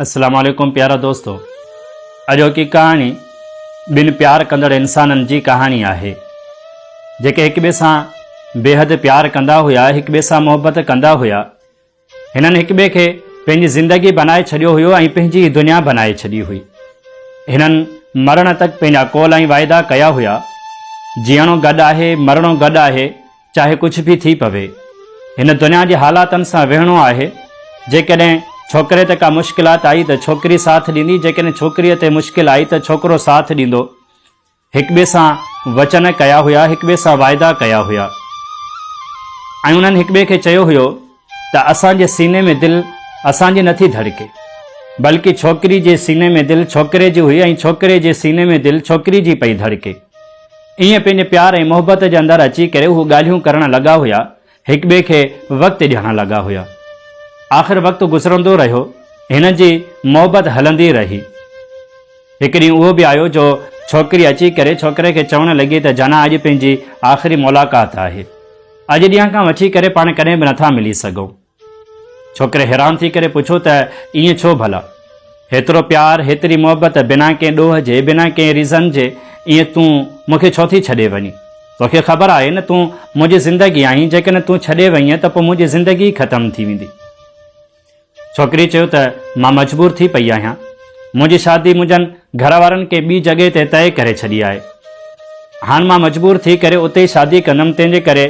السلام عليڪم پيارا دوستو اڄوڪي ڪهاڻي ٻن پيار ڪندڙ انسانن جي ڪهاڻي آهي جيڪي هڪ ٻئي سان بيحد پيار ڪندا هيا هڪ ٻئي سان محبت ڪندا هيا هنن هڪ ٻئي کي پنهنجي زندگي بنائي ڇڏيو هيو ۽ پنهنجي دنيا بنائي ڇڏي هئي هنن مرڻ تڪ پنهنجا قول ۽ واعدا ڪيا هيا جيئڻو گڏ آهي مرڻو گڏ آهي چاهي ڪجهه به ٿي پوي، هن دنيا جي حالاتن سان ويهڻو آهي. جيڪڏهن ڇوڪري تي ڪا مشڪلات آئي ته ڇوڪري ساٿ ڏيندي، جيڪڏهن ڇوڪريء تي مشڪل آئي ته ڇوڪرو ساٿ ڏيندو. هڪٻئي سان وچن ڪيا هيا، هڪٻئي سان واعدا ڪيا هيا ۽ انهن هڪٻئي کي چيو هيو ته اسان جي سيني ۾ دل اسان جي نٿي ڌڙڪي، بلڪه ڇوڪري جي سيني ۾ دل ڇوڪري جي هئي ۽ ڇوڪري جي سيني ۾ دل ڇوڪري جي پئي ڌڙڪي. ائين پنهنجي پيار ۽ محبت جي اندر اچي ڪري هو ڳالهيون ڪرڻ لڳا هيا، هڪٻئي کي وقت ڏيڻ لڳا هيا. آخر وقت گذرندو رهيو، هنن جي محبت هلندي رهي. هڪ ڏينهن اهو به آيو جو ڇوڪري اچي ڪري ڇوڪري کي چوڻ لڳي ته جانا اڄ پنهنجي آخري ملاقات آهي. اڄ ڏينهن کان وٺي ڪري پاڻ ڪڏهن به نٿا ملي سگهون. ڇوڪري حيران ٿي ڪري پڇيو ته ائين ڇو ڀلا؟ هيترو پيار، هيتري محبت، بنا ڪنهن ڏوهه جي، بنا ڪنهن ريزن جي ائين تون مون کي ڇو ٿي ڇڏي وڃين؟ توکي خبر آهي نه تون منهنجي زندگي آهين، جيڪڏهن تون ڇڏي وئينء ته پوء منهنجي زندگي ئي ختم ٿي ويندي. ڇوڪري چيو ته مان مجبور ٿي پئي آهيان. منهنجي شادي منهنجن گهر وارن ڪنهن ٻي جڳهه تي طئي ڪري ڇڏي آهي. هاڻ مان مجبور ٿي ڪري اتي ئي شادي ڪندم تنهن جي ڪري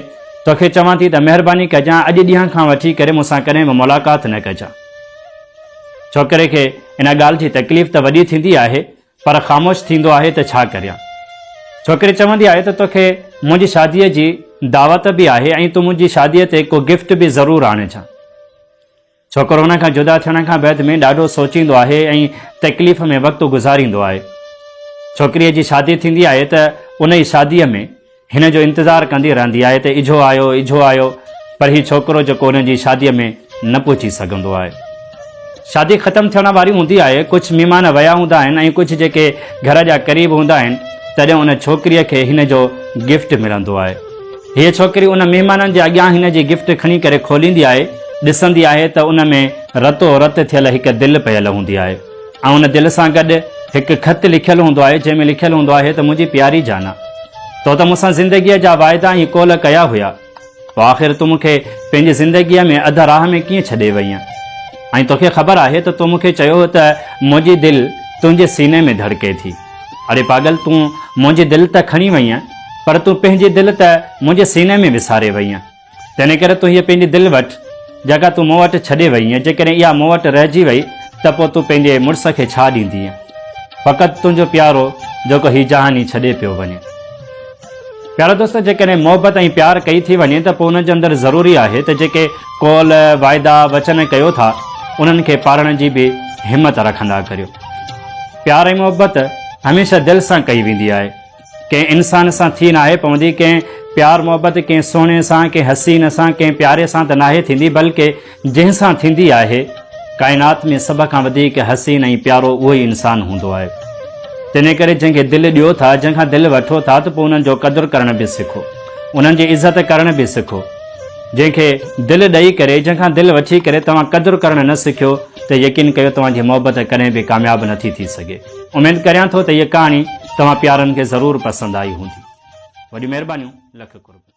توکي چوان ٿي ته مهرباني ڪجان اڄ ڏينهن کان وٺي ڪري مون سان ڪڏهن به ملاقات نه ڪجان. ڇوڪري کي ان ڳالهه جي تڪليف ته وڏي ٿيندي آهي پر خاموش ٿيندو آهي ته ڇا ڪريان. ڇوڪري چوندي آهي ته توکي منهنجي شاديء جي دعوت به آهي ۽ تون منهنجي شاديء تي ڪو گفٽ به ضرور آڻجان. ڇوڪرو ان کان جدا ٿيڻ کان بعد ۾ ڏاڍو سوچيندو آهي ۽ تڪليف ۾ وقت گذاريندو آهي. ڇوڪريء جي شادي ٿيندي آهي ته انهي شاديء ۾ هن جو انتظار ڪندي رهندي آهي ته اجهو آيو، اجهو آيو پر هي ڇوڪرو جيڪو ان جي شاديء ۾ نه پهچي سگهندو آهي. شادي ختم ٿيڻ واري هوندي آهي، ڪجهه مهمان ويا هوندا آهن ۽ ڪجهه جيڪي گهر جا قريب هوندا آهن، تڏهن ان ڇوڪريء کي هن جو گفٽ ملندو آهي. هيء ڇوڪري ان مهمانن جي اڳيان هن جي گفٽ کڻي ڪري کوليندي آهي، ڏسندي آهي ته ان ۾ رتو رت ٿيل هڪ دل پيل هوندي آهي ۽ ان دل سان گڏ هڪ خط لکيل هوندو آهي، جنهن ۾ لکيل هوندو آهي ته منهنجي پياري جانا! تو ته مون سان زندگيء جا واعدا ۽ قول ڪيا هيا. پوء آخر تون مون کي پنهنجي زندگيء ۾ اڌ راهه ۾ ڪيئن ڇڏي وئينء؟ ۽ توکي خبر آهي ته تو مون کي چيو هو ته منهنجي دل تنهنجي سيني ۾ ڌڙڪي ٿي. اڙي پاڳل تون منهنجي دل ته کڻي وئينء، پر تون پنهنجي دل ته منهنجي سيني ۾ وساري وئينء. تنهنڪري تون هيء پنهنجي دل وٺ، جيڪا تون مون وٽ ڇڏي وئينء، جيڪڏهن اها مون وٽ رهجي وئي ته پوء تون پنهنجي مڙس کي ڇا ڏيندينء؟ فقط تنهنجو پيارو، جيڪو هي جهان ئي ڇڏي پيو وڃي. پيارا دوستو جيڪڏهن محبت ۽ پيار ڪئي ٿي وڃي ته پوء ان جي اندر ضروري آهي ته جيڪي قول، واعدا، وچن ڪيو ٿا انهن کي پاڙڻ جي به همت رکندا ڪريو. پيار ۽ محبت هميشه دل سان ڪئي ويندي آهي. ڪنهن انسان سان ٿي ناهي پوندي، ڪنهن پيار محبت ڪنهن سهڻي سان، ڪنهن حسين سان، ڪنهن پياري سان ته ناهي ٿيندي بلڪه جنهن سان ٿيندي آهي، ڪائنات ۾ سڀ کان وڌيڪ حسين ۽ پيارو اهو ئي انسان هوندو آهي. تنهن ڪري جنهن کي دل ڏيو ٿا، جنهن کان دل وٺو ٿا ته پوء انهن جو قدر ڪرڻ به سکو. انهن جي عزت ڪرڻ به سکو. جنهن کي دل ڏئي ڪري، جنهن کان دل وٺي ڪري توهان قدر ڪرڻ نه سکيو ته يقين ڪيو توهان جي محبت ڪڏهن به ڪامياب نٿي ٿي سگهي. اميد ڪريان ٿو ته هيء ڪهاڻي توهان پيارن کي ضرور پسند آئي هوندي. وڏيون مهربانيون. لک قرب.